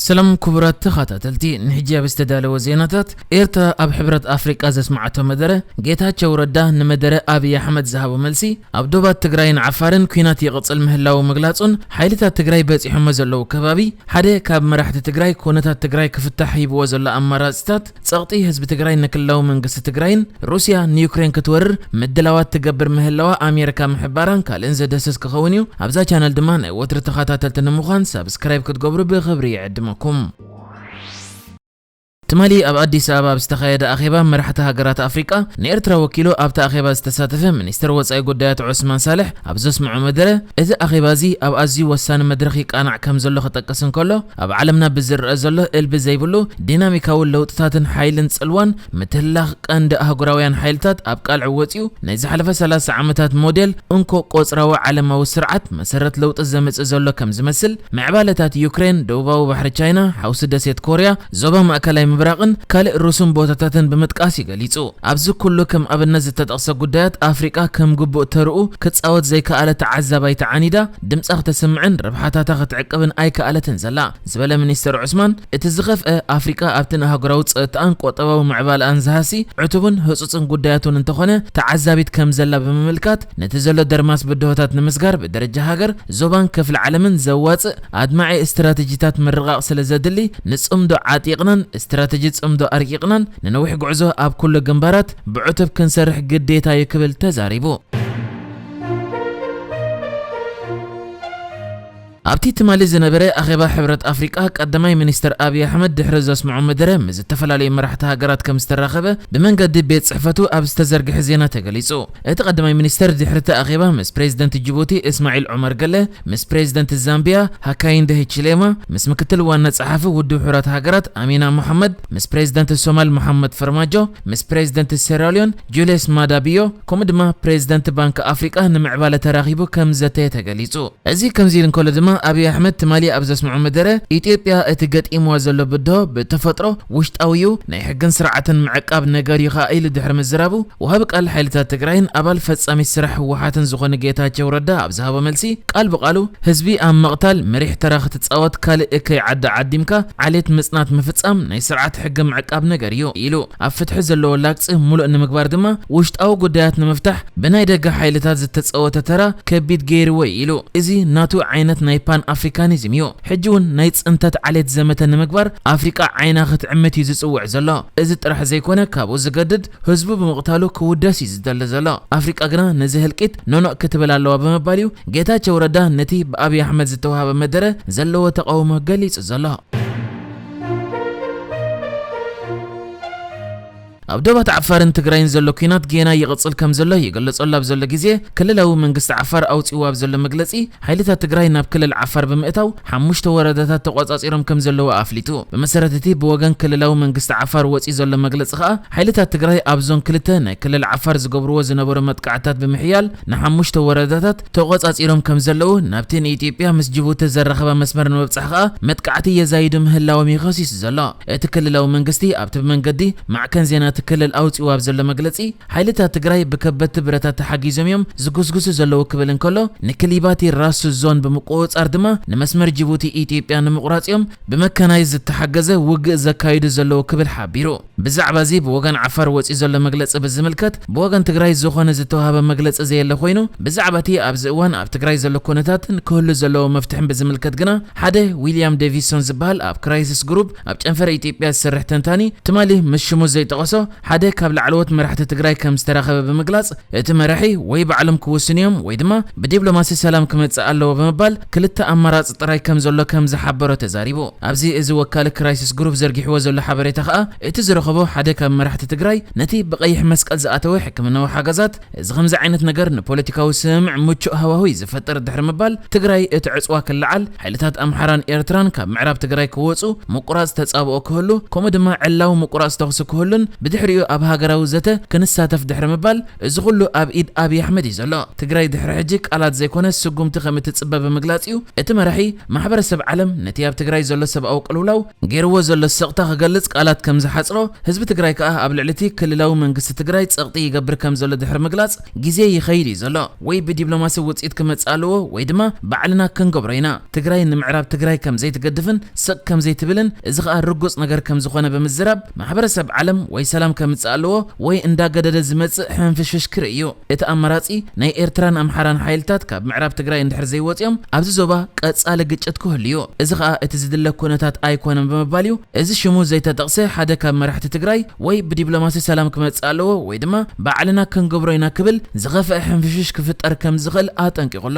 ሰላም ክቡራት ተኸታተልቲ፣ ንሕጂ ኣብ ዝተዳለወ ዜናታት፣ ኤርትራ ኣብ ሕብረት ኣፍሪቃ ዘስምዓቶ መደረ፣ ጌታቸው ረዳ ንመደረ ኣብይ ኣሕመድ ዝሃቦ መልሲ፣ ኣብ ዶባት ትግራይን ዓፋርን ኲናት ይቕጽል ምህላዉ ምግላጹን፣ ሓይልታት ትግራይ በጺሖሞ ዘለዉ ከባቢ፣ ሓደ ካብ መራሕቲ ትግራይ ኩነታት ትግራይ ክፍታሕ ሂብዎ ዘሎ ኣማራጺታት፣ ጸቕጢ ህዝቢ ትግራይ ንክልላዊ መንግስቲ ትግራይን ሩስያ ንዩክሬን ክትወርር ምድላዋት ትገብር ምህላዋ ኣሜሪካ ምሕባራን ካልእን ዘደስስ ክኸውን እዩ። ኣብዛ ቻነል ድማ ናይ ወትሪ ተኸታተልቲ ንምዃን ሳብስክራይብ ክትገብሩ ብኽብሪ ይዕድመኩም። ትማሊ ኣብ ኣዲስ ኣበባ ኣብ ዝተኻየደ ኣኼባ መራሕቲ ሃገራት ኣፍሪቃ ንኤርትራ ወኪሉ ኣብቲ ኣኼባ ዝተሳተፈ ሚኒስትር ወጻኢ ጉዳያት ዑስማን ሳልሕ ኣብ ዘስምዖ መደረ፣ እቲ ኣኼባ እዚ ኣብ ኣዝዩ ወሳኒ መድረኽ ይቃናዕ ከም ዘሎ ክጠቅስ እንከሎ፣ ኣብ ዓለምና ብዝረአ ዘሎ እልቢ ዘይብሉ ዲናሚካዊ ለውጥታትን ሓይልን ጽልዋን ምትህልላኽ ቀንዲ ኣህጉራውያን ሓይልታት ኣብ ቃልዕ ወጺኡ፣ ናይ ዝሓለፈ ሰላሳ ዓመታት ሞዴል እንኮ ቆጽራዊ ዓለማዊ ስርዓት መሰረት ለውጢ ዘምጽእ ዘሎ ከም ዝመስል፣ ምዕባለታት ዩክሬን፣ ደቡባዊ ባሕሪ ቻይና፣ ሓውሲ ደሴት ኮርያ፣ ዞባ ማእከላይ ምብራቕን ካልእ ርሱን ቦታታትን ብምጥቃስ እዩ ገሊጹ። ኣብዚ ኩሉ ከም ኣብነት ዝተጠቕሰ ጉዳያት ኣፍሪቃ ከም ግቡእ ተርኡ ክጻወት ዘይከኣለ ተዓዛባይ ተዓኒዳ፣ ድምጻ ክተስምዕን ረብሓታታ ክትዕቅብን ኣይከኣለትን ዘላ ዝበለ ሚኒስተር ዑስማን፣ እቲ ዝኸፍአ ኣፍሪቃ ኣብቲ ንኣህጉራዊ ጸጥታኣን ቁጠባዊ ምዕባለኣን ዝሃሲ ዕቱብን ህጹጽን ጉዳያት እውን እንተኾነ ተዓዛቢት ከም ዘላ ብምምልካት፣ ነቲ ዘሎ ደርማስ ብድሆታት ንምስጋር ብደረጃ ሃገር፣ ዞባን ክፍሊ ዓለምን ዘዋጽእ ኣድማዒ ስትራተጂታት ምርቓቕ ስለ ዘድሊ፣ ንጽምዶ ዓጢቕናን ስትራተጂ ጽምዶ ኣርቂቕናን ንነዊሕ ጉዕዞ ኣብ ኩሉ ግንባራት ብዕቱብ ክንሰርሕ ግዴታ እዩ ክብል ተዛሪቡ። ኣብቲ ትማሊ ዝነበረ ኣኼባ ሕብረት ኣፍሪቃ፣ ቀዳማይ ሚኒስትር ኣብይ ኣሕመድ ድሕሪ ዘስምዖ መደረ ምስ ዝተፈላለዩ መራሕቲ ሃገራት ከም ዝተራኸበ ብመንገዲ ቤት ጽሕፈቱ ኣብ ዝተዘርግሐ ዜና ተገሊጹ። እቲ ቀዳማይ ሚኒስትር ድሕሪ እቲ ኣኼባ ምስ ፕሬዚደንት ጅቡቲ እስማዒል ዑመር ገለ፣ ምስ ፕሬዚደንት ዛምቢያ ሃካይንደ ሂቺሌማ፣ ምስ ምክትል ዋና ጸሓፊ ውድብ ሕቡራት ሃገራት ኣሚና መሓመድ፣ ምስ ፕሬዚደንት ሶማል መሓመድ ፈርማጆ፣ ምስ ፕሬዚደንት ሴራሊዮን ጁልየስ ማዳ ቢዮ፣ ከምኡ ድማ ፕሬዚደንት ባንክ ኣፍሪቃ ንምዕባለ ተራኺቡ ከም ዘተየ ተገሊጹ። እዚ ከምዚ ኢሉ እንከሎ ድማ፣ ኣብይ ኣሕመድ ትማሊ ኣብ ዘስምዖ መደረ፣ ኢትዮጵያ እቲ ገጢምዋ ዘሎ ብድሆ ብተፈጥሮ ውሽጣዊ እዩ፣ ናይ ሕግን ስርዓትን ምዕቃብ ነገር እዩ ኸኣ ኢሉ ድሕሪ ምዝራቡ፣ ወሃቢ ቃል ሓይልታት ትግራይን ኣባል ፈጻሚት ስራሕ ህወሓትን ዝኾነ ጌታቸው ረዳ ኣብ ዝሃቦ መልሲ፣ ቃል ብቃሉ፣ ህዝቢ ኣብ ምቕታል መሪሕ ተራ ክትጻወት ካልእ እከይ ዓዲ ዓዲምካ ዓሌት ምጽናት ምፍጻም ናይ ስርዓት ሕጊ ምዕቃብ ነገር እዩ ኢሉ። ኣብ ፍትሒ ዘለዎ ላግጺ ሙሉእ ንምግባር ድማ ውሽጣዊ ጉዳያት ንምፍታሕ ብናይ ደገ ሓይልታት ዝተጸወተ ተራ ከቢድ ገይርዎ እዩ ኢሉ። እዚ ናቱ ዓይነት ናይ ፓን ኣፍሪካኒዝም እዩ። ሕጂ እውን ናይ ጽንተት ዓሌት ዘመተ ንምግባር ኣፍሪቃ ዓይና ክትዕምት እዩ ዝጽውዕ ዘሎ። እዚ ጥራሕ ዘይኮነ ካብኡ ዝገድድ ህዝቡ ብምቕታሉ ክውደስ እዩ ዝደሊ ዘሎ። ኣፍሪቃ ግና ነዚ ህልቂት ኖኖእ ክትብል ኣለዋ ብምባል እዩ ጌታቸው ረዳ ነቲ ብኣብይ ኣሕመድ ዝተዋሃበ መደረ ዘለዎ ተቃውሞ ገሊጹ ዘሎ። ኣብ ዶባት ዓፋርን ትግራይን ዘሎ ኲናት ጌና ይቕጽል ከም ዘሎ ይግለጸሉ ኣብ ዘሎ ግዜ፣ ክልላዊ መንግስቲ ዓፋር ኣውጺእዎ ኣብ ዘሎ መግለጺ፣ ሓይልታት ትግራይ ናብ ክልል ዓፋር ብምእታው ሓሙሽተ ወረዳታት ተቖጻጺሮም ከም ዘለዉ ኣፍሊጡ። ብመሰረት እቲ ብወገን ክልላዊ መንግስቲ ዓፋር ወጺኡ ዘሎ መግለጺ ከኣ፣ ሓይልታት ትግራይ ኣብ ዞን ክልተ ናይ ክልል ዓፋር ዝገብርዎ ዝነበሩ መጥቃዕትታት ብምሕያል ንሓሙሽተ ወረዳታት ተቖጻጺሮም ከም ዘለዉ፣ ናብቲ ንኢትዮጵያ ምስ ጅቡቲ ዘራኽባ መስመር ንምብጻሕ ከኣ መጥቃዕቲ የዛይዱ ምህላዎም እዩ ከሲሱ ዘሎ። እቲ ክልላዊ መንግስቲ ኣብቲ ብመንገዲ ማዕከን ዜና እቲ ክልል ኣውጺኡ ኣብ ዘሎ መግለጺ፣ ሓይልታት ትግራይ ብከበድቲ ብረታት ተሓጊዞም እዮም ዝጉስጉሱ ዘለዉ ክብል እንከሎ፣ ንክሊባቲ ራሱ ዞን ብምቁጽጻር ድማ ንመስመር ጅቡቲ ኢትዮጵያ ንምቑራጽ እዮም ብመካናይዝ ዝተሓገዘ ውግእ ዘካይዱ ዘለዉ ክብል ሓቢሩ። ብዛዕባ እዚ ብወገን ዓፋር ወጺኡ ዘሎ መግለጺ ብዝምልከት፣ ብወገን ትግራይ ዝኾነ ዝተዋህበ መግለጺ ዘየለ ኮይኑ፣ ብዛዕባ እቲ ኣብዚ እዋን ኣብ ትግራይ ዘሎ ኩነታትን ክህሉ ዘለዎ መፍትሕን ብዝምልከት ግና፣ ሓደ ዊልያም ዴቪሶን ዝበሃል ኣብ ክራይሲስ ግሩፕ ኣብ ጨንፈር ኢትዮጵያ ዝሰርሕ ተንታኒ፣ ትማሊ ምስ ሽሙ ዘይጠቐሶ ሓደ ካብ ላዕለዎት መራሕቲ ትግራይ ከም ዝተራኸበ ብምግላጽ፣ እቲ መራሒ ወይ ባዕሎም ክውስኑ እዮም ወይ ድማ ብዲፕሎማሲ ሰላም ክመጽእ ኣለዎ ብምባል ክልተ ኣማራጺ ጥራይ ከም ዘሎ ከም ዝሓበሮ ተዛሪቡ። ኣብዚ እዚ ወካሊ ክራይሲስ ግሩፕ ዘርጊሕዎ ዘሎ ሓበሬታ ከኣ፣ እቲ ዝረኸቦ ሓደ ካብ መራሕቲ ትግራይ ነቲ ብቀይሕ መስቀል ዝኣተወ ሕክምናዊ ሓገዛት፣ እዚ ከምዚ ዓይነት ነገር ንፖለቲካዊ ስምምዕ ምቹእ ሃዋሁ እዩ ዝፈጥር ድሕሪ ምባል፣ ትግራይ እቲ ዕጽዋ ክለዓል፣ ሓይልታት ኣምሓራን ኤርትራን ካብ ምዕራብ ትግራይ ክወጹ፣ ምቁራጽ ተጻብኦ ክህሉ፣ ከምኡ ድማ ዕላዊ ምቁራጽ ተኹሲ ክህሉን ብድሕሪኡ ኣብ ሃገራዊ ዘተ ክንሳተፍ ድሕሪ ምባል፣ እዚ ኩሉ ኣብ ኢድ ኣብይ ኣሕመድ እዩ ዘሎ። ትግራይ ድሕሪ ሕጂ ቃላት ዘይኮነ ስጉምቲ ከም እትጽበ ብምግላጽ እዩ፣ እቲ መራሒ ማሕበረሰብ ዓለም ነቲ ኣብ ትግራይ ዘሎ ሰብኣዊ ቅልውላው ገይርዎ ዘሎ ስቕታ ክገልጽ ቃላት ከም ዝሓጽሮ ህዝቢ ትግራይ ከኣ ኣብ ልዕሊ እቲ ክልላዊ መንግስቲ ትግራይ ጸቕጢ ይገብር ከም ዘሎ ድሕሪ ምግላጽ፣ ግዜ ይኸይድ እዩ ዘሎ፣ ወይ ብዲፕሎማሲ ውጽኢት ክመጽእ ኣለዎ ወይ ድማ ባዕልና ክንገብሮ ኢና። ትግራይ ንምዕራብ ትግራይ ከም ዘይትገድፍን ስቕ ከም ዘይትብልን፣ እዚ ከኣ ርጉጽ ነገር ከም ዝኾነ ብምዝራብ፣ ማሕበረሰብ ዓለም ወይ ሰላም ከምጽእ ኣለዎ ወይ እንዳገደደ ዝመጽእ ሕንፍሽፍሽ ክርኢ እዩ። እቲ ኣማራጺ ናይ ኤርትራን ኣምሓራን ሓይልታት ካብ ምዕራብ ትግራይ እንድሕር ዘይወጽኦም ኣብዚ ዞባ ቀጻሊ ግጭት ክህሉ እዩ። እዚ ከኣ እቲ ዝድለ ኩነታት ኣይኮነን ብምባል እዩ እዚ ሽሙ ዘይተጠቕሰ ሓደ ካብ መራሕቲ ትግራይ ወይ ብዲፕሎማሲ ሰላም ክመጽእ ኣለዎ ወይ ድማ ባዕልና ክንገብሮ ኢና ክብል ዝኸፍአ ሕንፍሽፍሽ ክፍጠር ከም ዝኽእል ኣጠንቂቑ ኣሎ።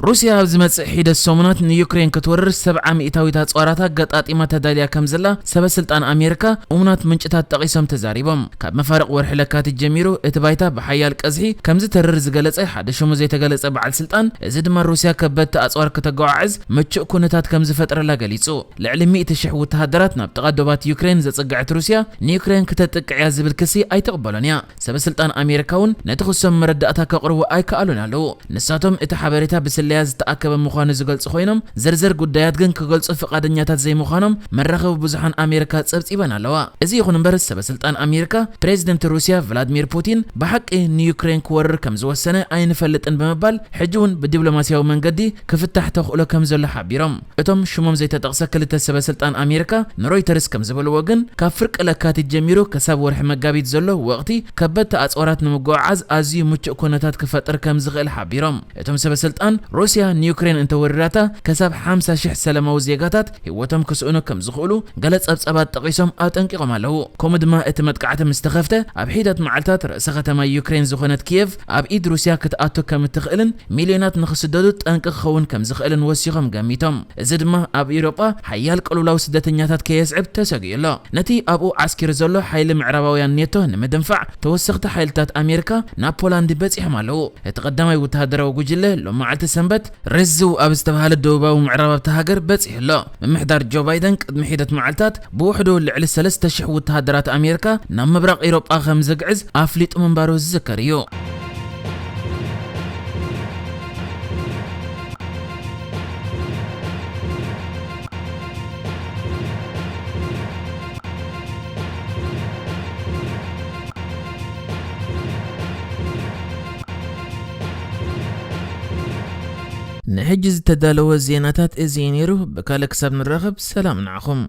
ሩስያ ኣብ ዝመጽእ ሒደት ሰሙናት ንዩክሬን ክትወርር ሰብዓ ሚእታዊት ኣጽዋራት ኣገጣጢማ ተዳልያ ከም ዘላ ሰበ ስልጣን ኣሜሪካ እሙናት ምንጭታት ጠቒሶም ተዛሪቦም። ካብ መፋርቕ ወርሒ ለካቲት ጀሚሩ እቲ ባይታ ብሓያል ቀዝሒ ከም ዝተርር ዝገለጸ ሓደ ሽሙ ዘይተገለጸ በዓል ስልጣን፣ እዚ ድማ ሩስያ ከበድቲ ኣጽዋር ከተጓዓዕዝ ምቹእ ኩነታት ከም ዝፈጥረላ ገሊጹ። ልዕሊ ሚእቲ ሽሕ ወተሃደራት ናብ ጥቓ ዶባት ዩክሬን ዘጽግዐት ሩስያ ንዩክሬን ክተጥቅዕ እያ ዝብል ክሲ ኣይትቕበሎን እያ። ሰበ ስልጣን ኣሜሪካ እውን ነቲ ክሶም መረዳእታ ከቕርቡ ኣይከኣሉን ኣለዉ። ንሳቶም እቲ ሓበሬታ ብስለያ ዝተኣከበ ምዃኑ ዝገልጹ ኮይኖም፣ ዝርዝር ጉዳያት ግን ክገልጹ ፍቓደኛታት ዘይምዃኖም መራኸቢ ብዙሓን ኣሜሪካ ጸብጺበን ኣለዋ። እዚ ይኹን እምበር፣ ሰበ ስልጣን ኣሜሪካ ፕሬዚደንት ሩስያ ቭላድሚር ፑቲን ብሓቂ ንዩክሬን ክወርር ከም ዝወሰነ ኣይንፈልጥን ብምባል፣ ሕጂ እውን ብዲፕሎማስያዊ መንገዲ ክፍታሕ ተኽእሎ ከም ዘሎ ሓቢሮም። እቶም ሽሞም ዘይተጠቕሰ ክልተ ሰበ ስልጣን ኣሜሪካ ንሮይተርስ ከም ዝበልዎ ግን፣ ካብ ፍርቂ ለካቲት ጀሚሩ ክሳብ ወርሒ መጋቢት ዘሎ ወቕቲ ከበድቲ ኣጽዋራት ንምጉዕዓዝ ኣዝዩ ምቹእ ኩነታት ክፈጥር ከም ዝኽእል ሓቢሮም። እቶም ሰበ ስልጣን፣ ሩስያ ንዩክሬን እንተወሪራታ ክሳብ ሓምሳ ሽሕ ሰላማዊ ዜጋታት ህይወቶም ክስእኑ ከም ዝኽእሉ ገለ ጸብጻባት ጠቒሶም ኣጠንቂቖም ኣለዉ። ከምኡ ድማ እቲ መጥቃዕቲ ምስ ተኸፍተ ኣብ ሒደት መዓልታት ርእሰ ከተማ ዩክሬን ዝኾነት ኪየቭ ኣብ ኢድ ሩስያ ክትኣቱ ከም እትኽእልን ሚልዮናት ንኽስደዱ ጠንቂ ክኸውን ከም ዝኽእልን ወሲኾም ገሚቶም። እዚ ድማ ኣብ ኤውሮጳ ሓያል ቅልውላው ስደተኛታት ከየስዕብ ተሰጊኡ ኣሎ። ነቲ ኣብኡ ዓስኪሩ ዘሎ ሓይሊ ምዕራባውያን ኔቶ ንምድንፋዕ ተወሰኽቲ ሓይልታት ኣሜሪካ ናብ ፖላንድ በጺሖም ኣለዉ። እቲ ቀዳማይ ወተሃደራዊ ጉጅለ ሎም መዓልቲ ሰንበት ሬዝው ኣብ ዝተባህለ ደቡባዊ ምዕራብ ኣብታ ሃገር በጺሑ ኣሎ። ምምሕዳር ጆ ባይደን ቅድሚ ሒደት መዓልታት ብውሕዱ ልዕሊ ሰለስተ ሽሕ ወተሃደራት ኣሜሪካ ናብ ምብራቕ ኤውሮጳ ከም ዘግዕዝ ኣፍሊጡ ምንባሩ ዝዝከር እዩ። ንሕጂ ዝተዳለወ ዜናታት እዚ እዩ ነይሩ። ብካልእ ክሳብ ንራኸብ ሰላም ንዓኹም።